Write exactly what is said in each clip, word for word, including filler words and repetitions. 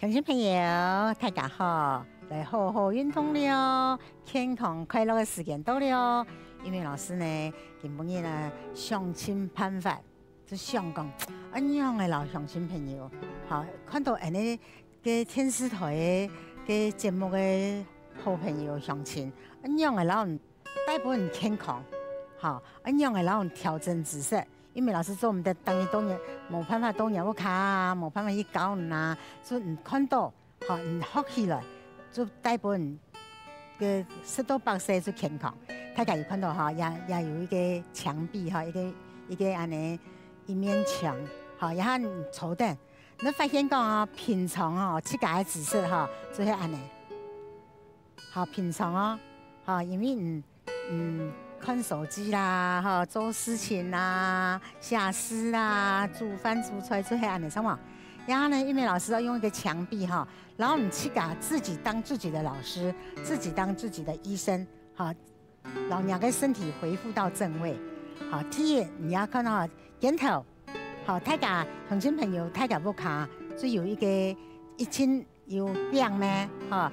鄉親朋友，大家好！來好好運動了，健康快樂个時間到了。玉美老師呢，今晡日呢，想盡辦法，就想講，恁樣个摎鄉親朋友，好，看著恁呢个電視台个个節目个好朋友鄉親，恁樣个摎人帶分人健康，好，恁樣个摎人調整姿勢。玉美老師做毋得，逐日當然無辦法到若屋下啊，無辦法去教人啊，所以你看著，好，你學起來，就帶分人个十到百歲就健康。大家有看著吼，也也有一个牆壁吼，一个一个恁呢一面牆，好，然後你坐等，你發現講哦，平常哦，自家个姿勢吼，就係恁呢。 好，平常哦，好，因為嗯嗯看手機啦，哈，做事情啦，寫詩啦，煮飯煮菜，就係恁呢，知無？然後呢，玉美老師要用一个牆壁哈，然後你自家自己當自己的老師，自己當自己的醫生，好，讓你个身體恢復到正位。好，第一，你要看到肩頭，好，大家鄉親朋友，大家屋下就有一个一群 有壁咩？哈，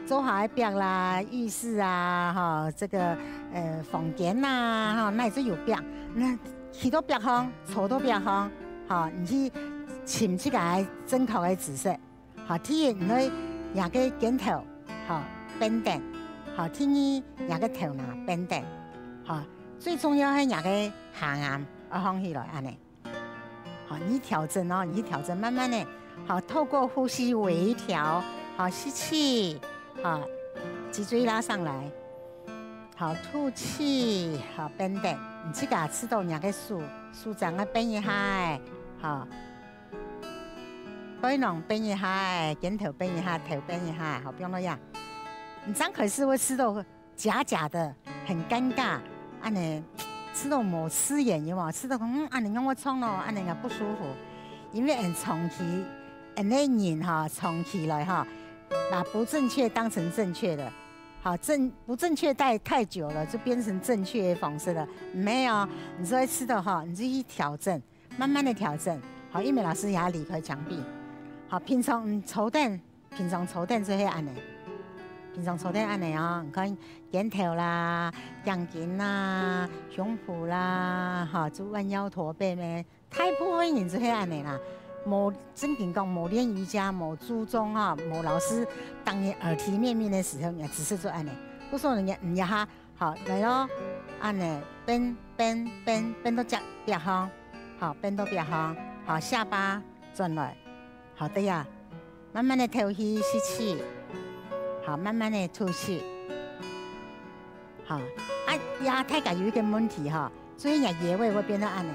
灶下个壁啦，浴室啊，哈，這个呃房間呐，哈，哪就有壁。你去到壁項，坐到壁項，哈，你去尋自家个正確个姿勢。哈，第一，你愛若个肩頭，哈，平等，哈，第二，若个頭那平等，哈，最重要係若个下頷愛䟘起來，恁呢。 好，你調整哦，你調整，慢慢的，好，透過呼吸微調，好，吸氣，好，脊椎拉上來，好，吐氣，好，平等。你自家試著若个手，手掌啊，平一下，好，背囊平一下，肩頭平一下，頭平一下，好，放落這。你正開始會試著 假假的，很尷尬，恁呢，試著無自然，有無？試著講，嗯，恁呢仰會唱咯，恁呢也不舒服。因為𠊎長期，𠊎个人哈，長期來哈，把不正確當成正確的，好，正不正確待太久了，就變成正確的方式了。沒有，你就會試著哈，你就去調整，慢慢的調整。好，玉美老師也要離開牆壁。好，平常嗯，坐等 平常坐等就係恁呢，平常坐等恁呢哦，你看肩頭啦、頸根啦、胸脯啦，哈，就彎腰駝背咩，大部分人就係恁呢啦。無正經講，無練瑜伽，無注重哈，無老師當你耳提面命的時候，你姿勢就恁呢。故所人家你一下，好，來咯，恁呢，平平平平到這壁項，好，平到壁項，好，下巴轉來，好，對呀。 慢慢的敨氣，吸氣，好，慢慢的吐氣，好。啊，呀，大家有一个問題哈，所以若腰圍會變到恁呢，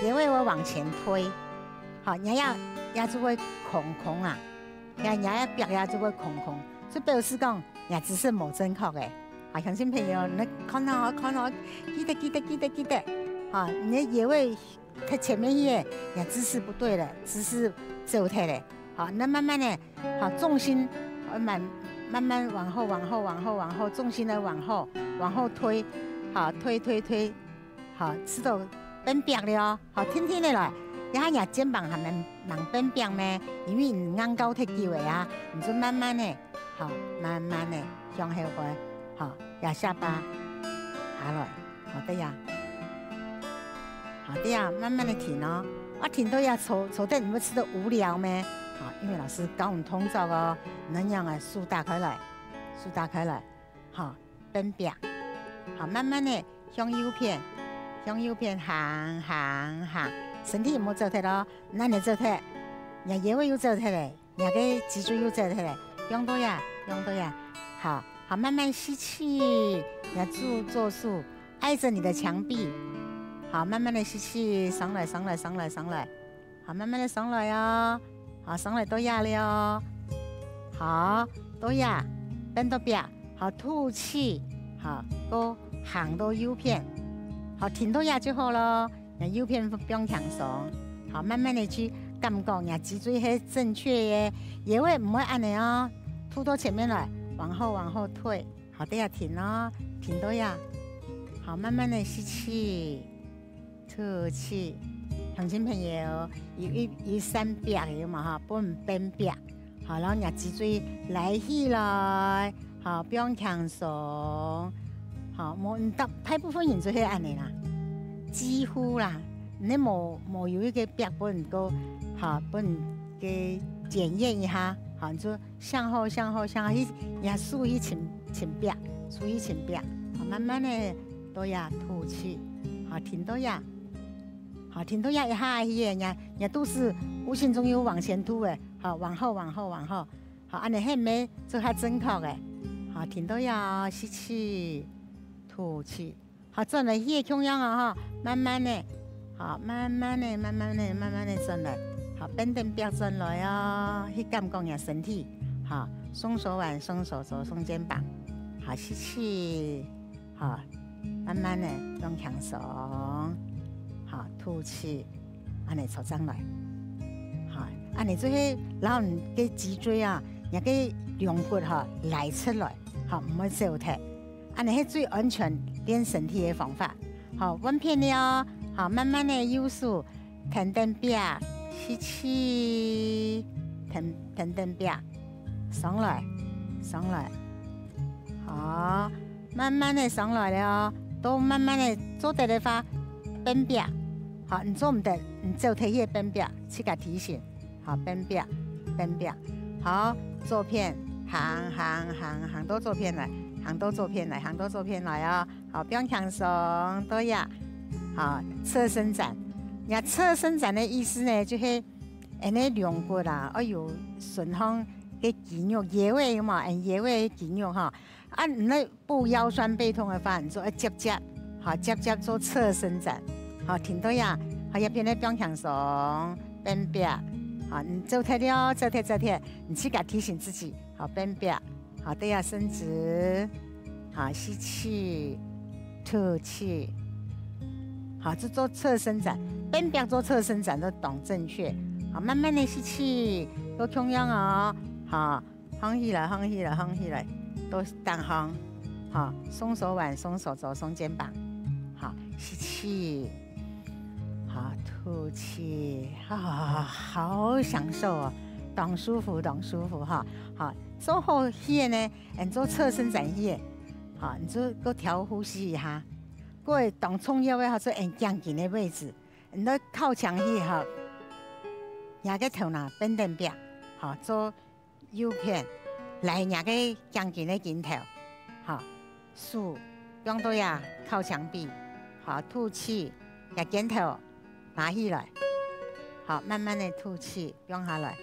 腰圍會往前推，好，若也也就會空空啊，若若也壁也就會空空，就表示講若姿勢無正確个。啊，鄉親朋友，你看哦，看哦，記得記得記得記得，啊，你个腰圍 太前面去了，你姿勢不對了，姿勢走忒了。好，那慢慢的，好，重心，呃，慢，慢慢往後，往後，往後，往後，重心的往後，往後推，好，推，推，推，好，試著變平了哦，好，挺挺的來，然後你肩膀還蠻，蠻變平咩，因為你硬到忒久了啊，你就慢慢的，好，慢慢的向後翻，好，壓下巴，下來。 好，對呀。好，對呀，慢慢的停哦。啊，停到這坐，坐等你會試著無聊咩？好，因為老師教你動作哦，恁樣啊，手打開來，手打開來，好，變平。好，慢慢的向右片，向右片行，行，行，身體毋好走忒哦，恁樣走忒，若腰圍又走忒了。 若个脊椎又走忒了，用到呀，用到呀。好，好，慢慢吸氣，你要注，做事，挨著你的牆壁。好，慢慢的吸氣，上來，上來，上來，上來。好，慢慢的上來哦。好，上來到這了哦。好，到這，變到壁。好，吐氣。好，過行到右片。好，停到這就好了。 若右片放輕鬆，好，慢慢的去感覺若脊椎係正確个，腰圍毋會恁呢哦，凸到前面來，往後往後退，好，等下停哦，停到這，好，慢慢的吸氣，吐氣，鄉親朋友，有一，有三壁个嘛吼，分人變壁，吼，然後若脊椎拉起來，吼，放輕鬆，吼，無，大，大部分人就係恁呢啦，幾乎啦，你無，無有一個壁分人个，吼，分人个檢驗一下，吼，你就向後，向後，向後，去，若手去尋，尋壁，手去尋壁，吼，慢慢的，到這吐氣，吼，停到這。 好，停到這一下去个，若，若肚屎無形中有往前凸个，好，往後，往後，往後，好，恁呢係毋係做較正確个？好，停到這哦，吸氣，吐氣，好，轉來去个共樣哦，吼，慢慢的，好，慢慢的，慢慢的，慢慢的轉來，好，變等壁轉來哦，去感覺若身體，好，鬆手腕，鬆手肘，鬆肩膀，好，吸氣。 好，慢慢的放輕鬆，好，吐氣，恁呢坐正來。好，恁呢就係摎你个脊椎啊，若个龍骨吼拉出來，好，毋會走忒。恁呢係最安全練身體个方法。好，換片了哦，好，慢慢的右手 跈等壁，吸氣，跈，跈等壁，上來，上來。好，慢慢的上來了哦，都慢慢的做得个話，變壁。好，你做毋得，你走忒去个變壁，自家提醒。好，變壁，變壁。好，左片，行，行，行，行到左片來，行到左片來，行到左片來哦。 好，放輕鬆，到這。好，側伸展。若側伸展个意思呢，就係𫣆个龍骨啊，愛有順向个肌肉，腰仔有無？𫣆腰仔个肌肉吼。啊，你愛補腰痠背痛个話，你就愛直直，好，直直做側伸展。好，停到這，好，這片呢放輕鬆，變壁。好，你做忒了，做忒，做忒，你自家提醒自己，好，變壁。 好，對啊，伸直。好，吸氣，吐氣。好，就做側伸展，變壁做側伸展都當正確。好，慢慢的吸氣，都共樣哦。好，䟘起來，䟘起來，䟘起來，都當䟘。好，鬆手腕，鬆手肘，鬆肩膀。好，吸氣。 好，吐氣，啊，好享受哦，當舒服，當舒服哈。好，做好去个呢，你做側伸展去个，好，你就過調呼吸一下。過當重要个，好，做𫣆頸根个位置，你就靠牆去哈，若个頭那變等壁，好，做 右片，來若个頸根个筋頭，好，手放到這靠牆壁，好，吐氣，若肩頭拿起來，好，慢慢的吐氣，放下來。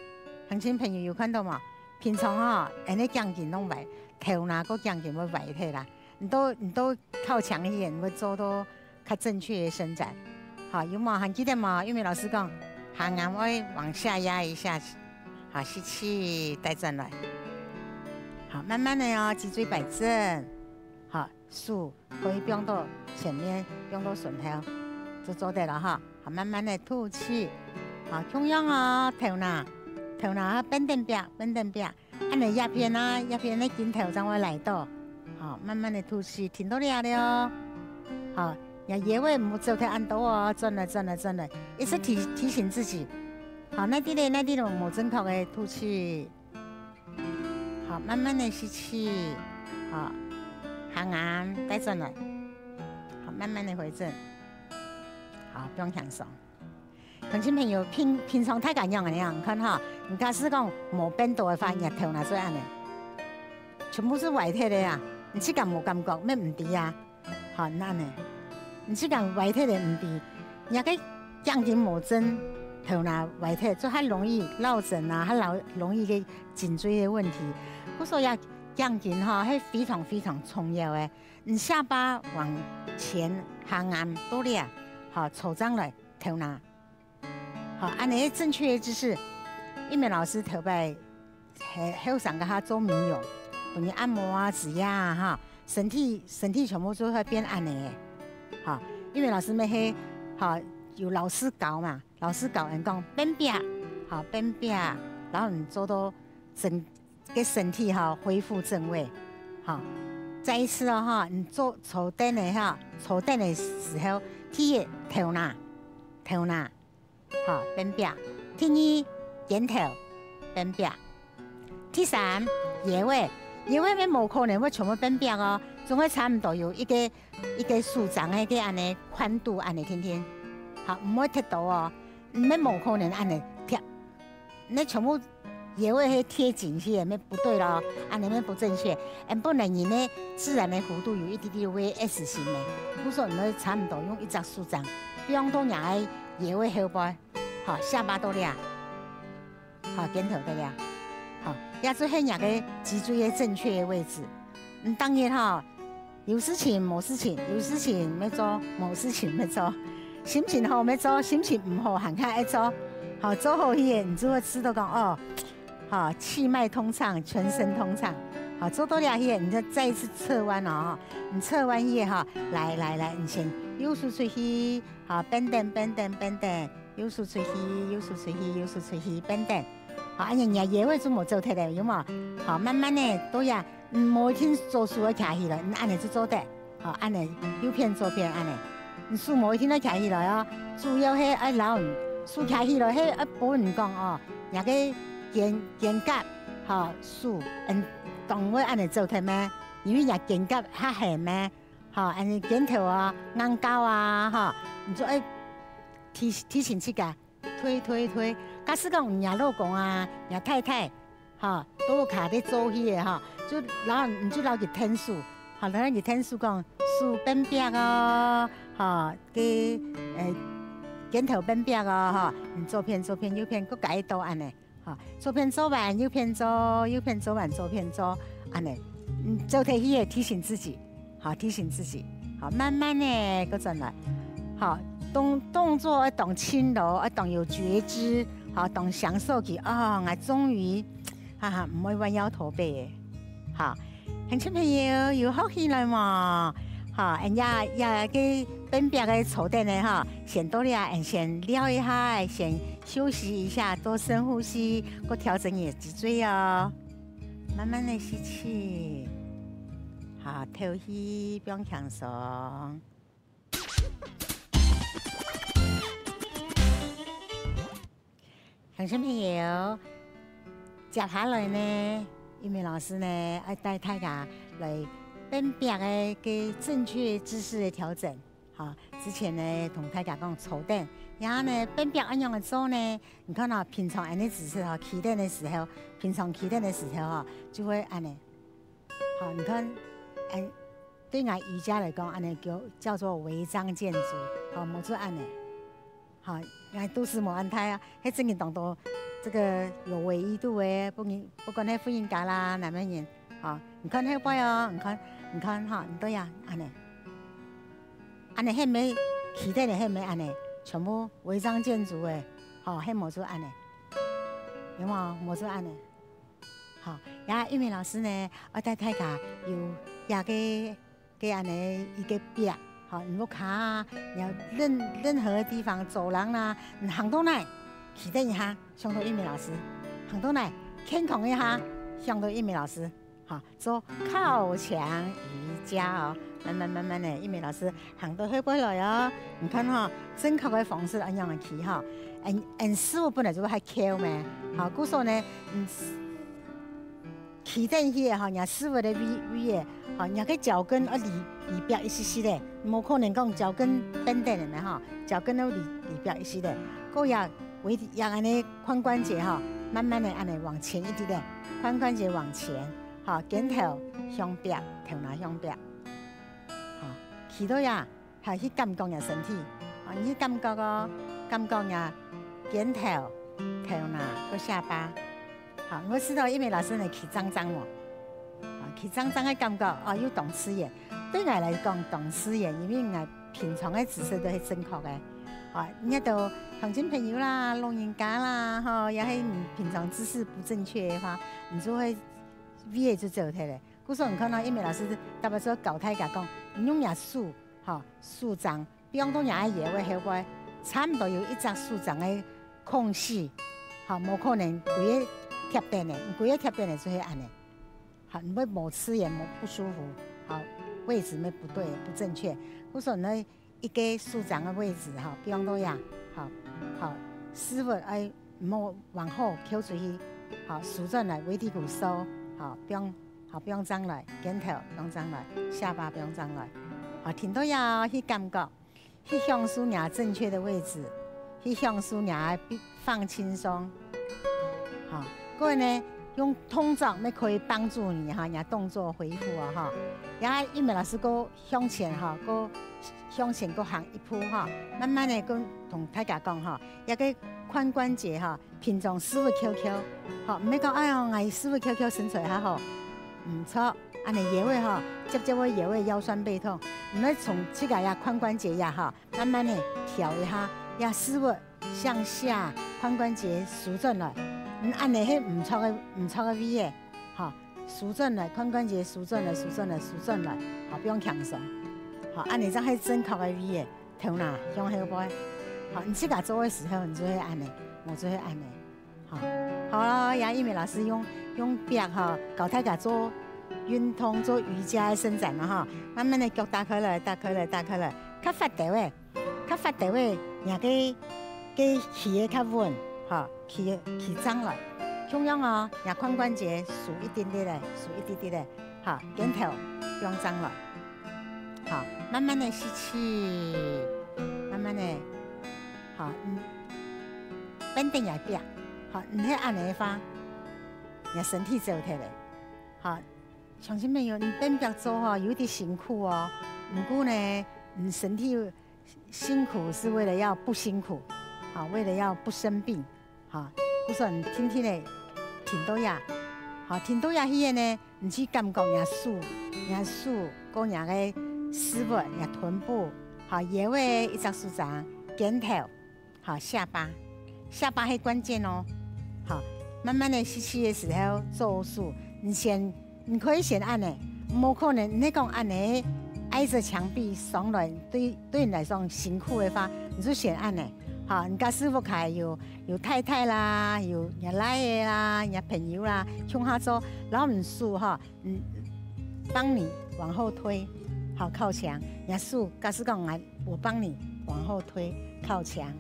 鄉親朋友有看到無？平常吼，𫣆个頸根攏歪，頭那个頸根會歪忒啦。你都，你都靠牆去，你會做到 較正確个伸展。好，有無？還記得無？玉美老師講，下頷愛往下壓一下，好，吸氣，帶轉來。好，慢慢的哦，脊椎擺正。好，手可以放到前面，放到脣頭，就做得了哈。好，慢慢的吐氣。好，共樣哦，頭那，頭那變等壁，變等壁。 恁呢，這片啊，這片个筋頭正會拉著。好，慢慢的吐氣，停到這了哦。好，若腰仔毋好做忒恁多哦，轉來，轉來，轉來，一直提，提醒自己。好，哪滴咧，哪滴咧，無正確个吐氣。好，慢慢的吸氣。好，下頷帶轉來。好，慢慢的回正。好，放輕鬆。 鄉親朋友，平，平常大家仰仔呢？你看哈，你假使講無變到个話，若頭那就恁呢，全部係歪忒个啊！你自家無感覺，乜毋知啊。好，恁呢，你自家歪忒个毋知，若个頸根無正，頭那歪忒，就較容易落枕啊，較容，容易个頸椎个問題。故所以啊，頸根吼，係非常非常重要个。你下巴往前，下頷到這，好，坐正來，頭那 好，恁呢正確个姿勢，玉美老師頭擺後，後生个下做美容，分人按摩啊、指壓啊，哈，身體，身體全部就會變恁呢个。哈，玉美老師乜係，哈，有老師教嘛，老師教人講變壁，哈，變壁，然後你做到整个身體哈恢復正位，哈。再一次哦哈，你坐，坐凳个哈，坐凳个時候，第一，頭那，頭那，好，變壁。第二，肩頭，變壁。第三，腰仔，腰仔乜無可能會全部變壁哦，總會差毋多有一個，一個手掌个，个恁呢寬度恁呢定定。好，毋會忒多哦，乜無可能恁呢貼。你全部腰仔係貼緊去，乜毋對咯，恁呢乜毋正確。嗯，本來人呢自然个弧度有一滴滴个S型个，故所你愛差毋多用一隻手掌，放到若个腰仔後背，好，下巴到這，好，肩頭到這，好，這就係若个脊椎个正確个位置。嗯，當然吼，有事情無事情，有事情愛做，無事情愛做，心情好愛做，心情毋好還較愛做。好，做好去，你就會知道講，哦，好，氣脈通暢，全身通暢。好，做到這去，你就再一次側彎哦，你側彎去哈，來來來，你先右手出去，好，變等變等變等，右手出去，右手出去，右手出去，變等。好，恁樣若腰仔就無走忒了，有無？好，慢慢个，對呀，嗯，無一定左手愛徛起來，嗯，恁樣就做得。好，恁樣右片左片恁樣，你手無一定愛徛起來哦，主要係愛摎你手徛起來，係愛分你講哦，若个肩，肩胛，好，手，嗯，當會恁樣走忒咩？因為若肩胛較絚咩？ 吼，恁呢肩頭啊、硬胯啊，吼，你就愛提，提醒自家，推，推，推。假使講若老公啊、若太太，吼，都有卡在做戲个吼，就然後你就摎佢𢯭手，吼，然後佢𢯭手講，手變壁哦，吼，个，呃，肩頭變壁哦，吼，你左片、左片、右片，各改一道恁呢。 好，左片做完，右片做，右片做完，左片做，恁呢，嗯，做忒去个提醒自己，好，提醒自己，好，慢慢个過轉來，好，動，動作愛當輕柔，愛當有覺知，好，當享受佢，哦，𠊎終於，哈哈，毋會彎腰駝背个，好， 鄉親朋友，有學起來無？好，恁這，這个變壁个坐等个吼，先到這，恁先尞一下，先休息一下，多深呼吸，過調整你个脊椎哦。慢慢个吸氣，好，敨氣，放輕鬆。 鄉親朋友，接下來呢，玉美老師呢，愛帶大家來變壁个，个正確姿勢个調整。好，之前呢，同大家講坐等，然後呢，變壁愛仰般做呢？你看哦，平常恁呢姿勢吼，企等个時候，平常企等个時候吼，就會恁呢。好，你看，哎，對𠊎瑜伽來講，恁呢叫，叫做違章建築。好，無就恁呢。 好，𠊎肚屎無恁大啊，係正經當多這個有維度个，不管，不管係婦人家啦，男人，好，你看後背哦，你看，你看哈，你對啊，恁呢，恁呢係無，企等个係無恁呢，全部違章建築个，好，係無就恁呢，有無？無就恁呢，好，呀，玉美老師呢，愛帶大家有這個 个恁呢一個壁，吼，你屋下啊，你任，任何个地方，走廊啦，你行到哪，企等一下，想到玉美老師，行到哪，健康一下，想到玉美老師，吼，做靠牆瑜伽哦，慢慢慢慢个，玉美老師行到後背來哦，你看吼，正確个方式恁樣个企吼，恁，恁屎朏本來就會較翹咩，吼，故所呢，嗯。 企等去个吼，若屎朏个位，位个，吼，若个腳跟愛離，離壁一息息个，無可能講腳跟變等个咩吼，腳跟愛離，離壁一息个。過也，為，也恁呢髖關節吼，慢慢个恁呢往前一滴个，髖關節往前，吼，肩頭向壁，頭那向壁，吼，企到呀， 好，去感覺若身體，啊，你去感覺哦，感覺若肩頭、頭那、个下巴。好，𠊎試著玉美老師呢，企正正無？啊，企正正个感覺，哦，又當自然。對𠊎來講，當自然，因為𠊎平常个姿勢都係正確个。啊，你都鄉親朋友啦、老人家啦，吼，也係你平常姿勢不正確个話，你就會位仔就走忒了。 故所你看到玉美老師特別做教大家講，你用若手，吼，手掌放到若个腰个後背，差毋多有一隻手掌个空隙，吼，無可能規个貼等个，規个貼等个就係恁呢，吼，你會無自然、無不舒服，吼，位置會不對、不正確。故所呢， 一個手掌个位置，吼，放到這，吼，吼，屎朏愛毋好往後擗出去，好，收轉來，尾骶骨收，好，放，好，放正來，肩頭放正來，下巴放正來，好，停到這去感覺，去享受若正確个位置，去享受若放輕鬆。好，過後呢，用動作乜可以幫助你哈，若動作恢復啊哈。也因為老師過向前哈，過向前過行一步哈，慢慢个過同大家講哈，這个髖關節哈，平常屎朏翹翹，好，毋係講哎喲，𠊎屎朏翹翹身材較好，毋著，恁呢腰仔吼，輒輒會腰仔腰痠背痛，毋係從這个呀髖關節呀哈，慢慢个調一下，呀屎朏向下，髖關節收轉來，嗯，恁呢係毋著个，毋著个位仔，好，收轉來，髖關節收轉來，收轉來，收轉來，好，放輕鬆，好，恁呢正係正確个位仔。 頭那向後背。好，你自家做个時候，你就會恁呢，無就會恁呢。好，好了，也因為老師用，用壁吼，教大家做運動、做瑜伽个伸展了哈。慢慢个腳打開來，打開來，打開來，較闊兜仔，較闊兜仔，若个，个企个較穩，哈，企，企正來。共樣哦，若髖關節收一滴滴仔，收一滴滴仔，哈，肩頭放正來。 好，慢慢个吸氣，慢慢个，好，嗯，變等也壁，好，毋係恁呢个話，若身體走忒了。好，鄉親朋友，你變壁做吼，有一點辛苦哦。毋過呢，你身體辛苦是為了要不辛苦，好，為了要不生病。 哈，故所定定个停到這，哈，停到這去个呢，你去感覺若手，若手，過若个屎朏，若臀部，哈，腰仔一隻手掌，肩頭，哈，下巴，下巴係關鍵哦。哈，慢慢个吸氣个時候做手，你先 你可以先恁呢，無可能，你講恁呢挨著牆壁上來，對，對你來講辛苦个話，你就先恁呢。好，你假使屋下有，有太太啦，有若倈仔啦，若朋友啦，共下做，然後你手哈，嗯，幫你往後推，好，靠牆，若手，假使講來，我幫你往後推，靠牆，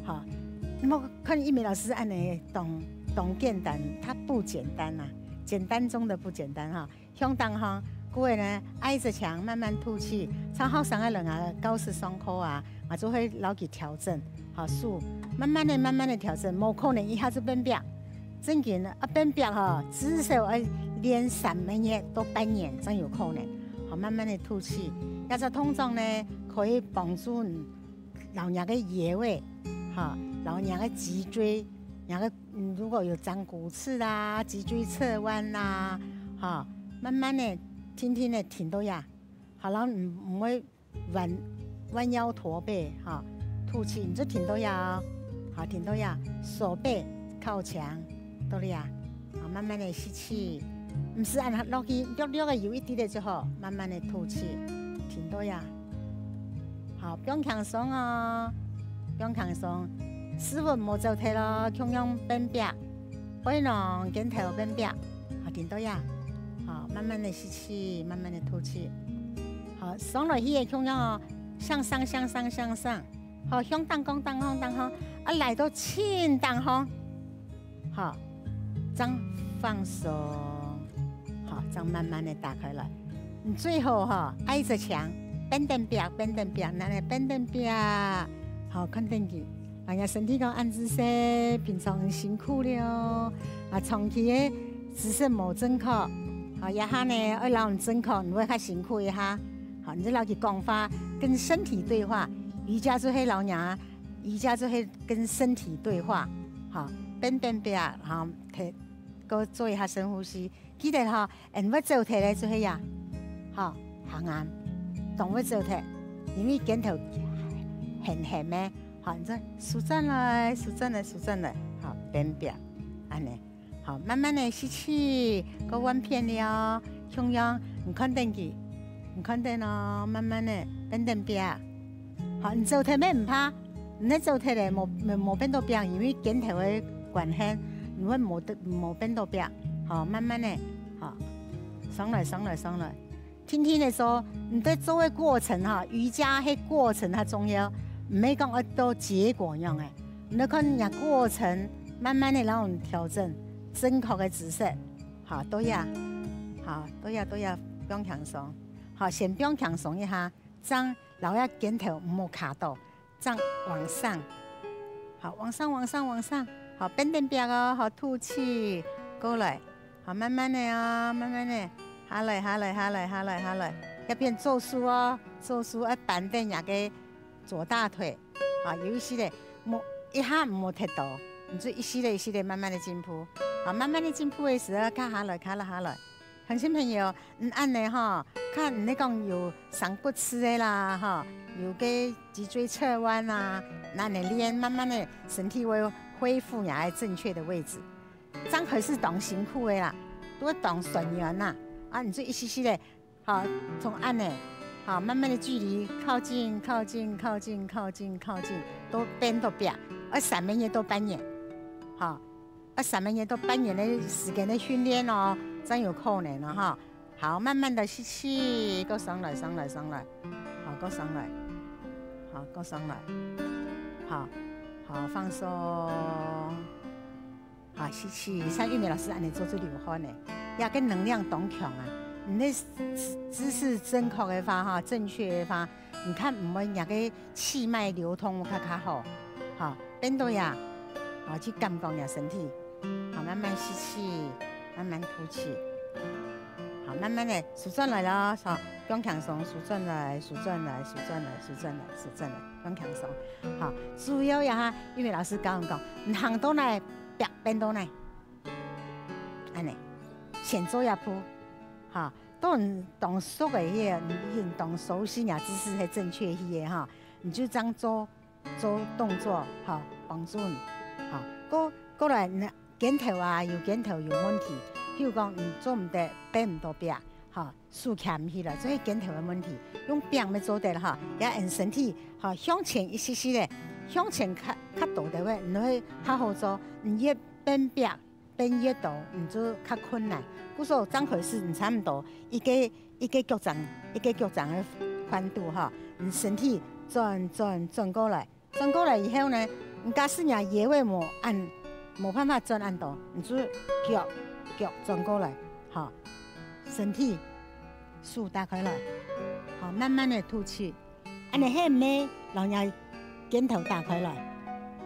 好，那麼看一鳴老師恁呢，當，當簡單，它不簡單啊，簡單中的不簡單哈。 向頂項，故所呢，挨著牆慢慢吐氣。像學生个人啊，教室上課啊，𠊎就會摎佢調整，吼，手慢慢个、慢慢个調整，無可能一下就變壁。正經啊，變壁吼，至少愛練三個月到半年正有可能。吼，慢慢个吐氣，這隻動作呢，可以幫助你 摎若个腰仔，吼，摎若个脊椎，若个，嗯，如果有長骨刺啊、脊椎側彎啊，吼，慢慢个、定定个停到這，吼，然後毋，毋會彎，彎腰駝背，吼，吐氣，你就停到這哦，好，停到這，手背靠牆，到這啊。 好，慢慢个吸氣，毋使恁落去，略略个有一滴仔就好，慢慢个吐氣，停到這。好，放輕鬆哦，放輕鬆，屎朏無走忒咯，共樣變壁，背囊肩頭變壁，好，停到這。好，慢慢个吸氣，慢慢个吐氣。好，上來去个共樣哦，向上，向上，向上。 好，向頂項，頂項，頂項，啊，來到盡頂項，好，正放鬆，好，正慢慢个打開來。你最好吼，挨著牆，變等壁，變等壁，拿來變等壁，好，看等佢。哎呀，身體講恁仔細，平常很辛苦了，啊，長期个姿勢無正確，好，這下呢，愛摎你正確，你會較辛苦一下。好，你就摎佢講話，跟身體對話。瑜伽就係摎若 瑜伽就係跟身體對話，吼，變變變，吼，提，過做一下深呼吸。記得吼，人會走忒个就係呀，吼，行啊，當會走忒，因為肩頭很很咩，吼，你再收轉來，收轉來，收轉來，吼，變變，恁呢。 好，慢慢个吸氣，過換片了，共樣，你看等佢，你看等哦，慢慢个變等壁。好，你走忒乜毋怕，你走忒个無，無，無變到壁，因為肩頭个關係，你會無得，無變到壁。好，慢慢个，好，上來，上來，上來。 定定个做，你在做个過程哈，瑜伽个過程較重要，毋係講愛到結果樣个。你看若過程，慢慢个摎你調整正確个姿勢。好，到這，好，到這，到這，放輕鬆。好，先放輕鬆一下，正摎這肩頭毋好卡到，正往上。好，往上，往上，往上。好，變等壁哦，好，吐氣，過來。好，慢慢个哦，慢慢个，下來，下來，下來，下來，下來，這片做事哦，做事愛扳等若个左大腿。 好，有一息仔，莫，一下毋好忒多，你就一息仔一息仔慢慢个進步。好，慢慢个進步个時候，較下來，較落下來。鄉親朋友，你恁呢吼，看你講有生骨刺个啦，吼，有个脊椎側彎啊，恁呢練，慢慢个身體會恢復若个正確个位置。正開始當辛苦个啦，都會當痠軟啦，啊，你就一息息仔 好，從恁呢，好，慢慢个距離靠近，靠近，靠近，靠近，靠近，到變到壁，愛三個月到半年，好，愛三個月到半年个時間个訓練哦，正有可能哦，哈。好，慢慢个吸氣，過上來，上來，上來，好，過上來，好，過上來，好，好，放鬆。 好，吸氣，像玉美老師恁呢做就流汗呢，這个能量當強啊！你个姿，姿勢正確个話，哈，正確个話，你看毋會若个氣脈流通會較較好，好，變到這，好，去感覺若身體，好，慢慢吸氣，慢慢吐氣。 好，慢慢个收轉來咯，好，放輕鬆，收轉來，收轉來，收轉來，收轉來，收轉來，放輕鬆。好，主要呀哈，因為老師教你講，你行到哪，壁變到哪，恁呢，先做一步，好，到你當熟个彼个，你已經當熟悉若姿勢係正確个哈，你就這樣做 做動作，哈，幫助你，哈。過，過來，你肩頭啊，有肩頭有問題，譬如講，你做毋得，變毋到壁，哈，手擎毋起來，這係肩頭个問題。用拚乜做得哈，也恁身體，哈，向前一息息仔，向前較，較多个話，你會較好做，你越變壁， 變越多，你就較困難。故所正開始，你差毋多一個，一個腳掌，一個腳掌个寬度哈，你身體轉，轉，轉過來，轉過來以後呢，你假使若腰仔無恁，無辦法轉恁多，你就腳，腳轉過來，哈，身體，手打開來，好，慢慢个吐氣。 恁呢係毋係摎若肩頭打開來？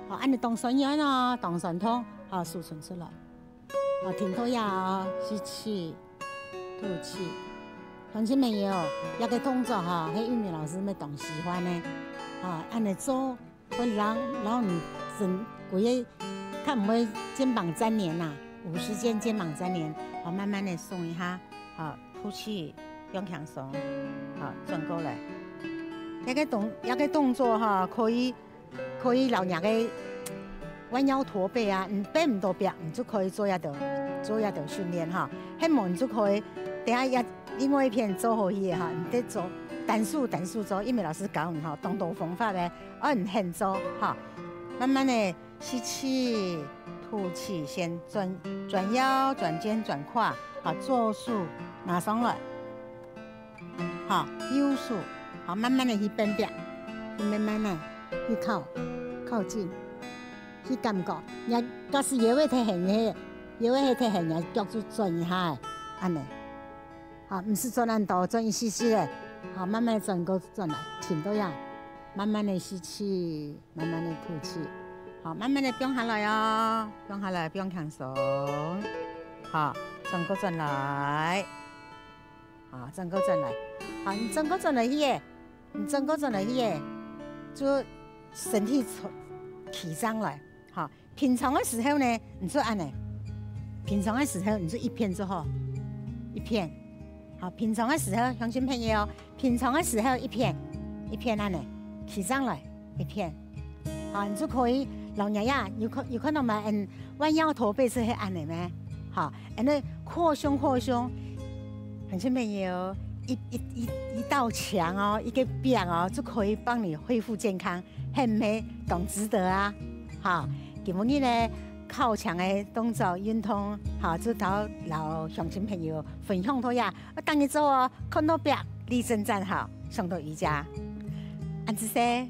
好，恁呢當痠軟哦，當痠痛，好，手伸出來。好，停到這哦，吸氣，吐氣。鄉親朋友，這个動作哈，係玉米老師乜當喜歡个。好，恁呢做，會讓，讓你身，規个，較毋會肩膀粘連吶，五十肩肩膀粘連。好，慢慢个鬆一下，好， 吐氣，放輕鬆，好，轉過來。這个動，這个動作哈，可以，可以摎若个彎腰駝背啊，你變毋到壁，你就可以做這兜，做這兜訓練哈。係無你就可以，等下也另外一片做好去哈，你得做單手單手做，因為老師教你哈，當多方法个，愛你肯做哈。慢慢个 吸氣，吐氣，先轉，轉腰、轉肩、轉胯，好，左手拿上來，好，右手，好，慢慢个去變壁，去慢慢个去靠，靠近，去感覺。若假使腰仔忒㤼个，腰仔忒㤼个，腳就轉一下，恁呢。 好，毋使轉恁多，轉一息息仔。好，慢慢轉過轉來，停到這，慢慢个吸氣，慢慢个吐氣。好，慢慢个放下來哦，放下來，放輕鬆。好，轉過轉來。好，轉過轉來。好，你轉過轉來去仔，你轉過轉來去仔，就身體坐，企正來。好， 平常个時候呢，你就恁呢。平常个時候，你就一片就好，一片。好，平常个時候，鄉親朋友，平常个時候一片，一片恁呢，企正來，一片。好，你就可以，摎若呀，有看，有看到無？嗯，彎腰駝背係恁呢咩？好，恁呢擴胸擴胸，鄉親朋友，一，一，一，一道牆哦，一個壁哦，就可以幫你恢復健康。 係毋係當值得啊？哈，今晡日呢，靠牆个動作運動，哈，就到摎鄉親朋友分享到這，愛逐日做哦，看到壁，立正站好，想到瑜伽。恁仔細。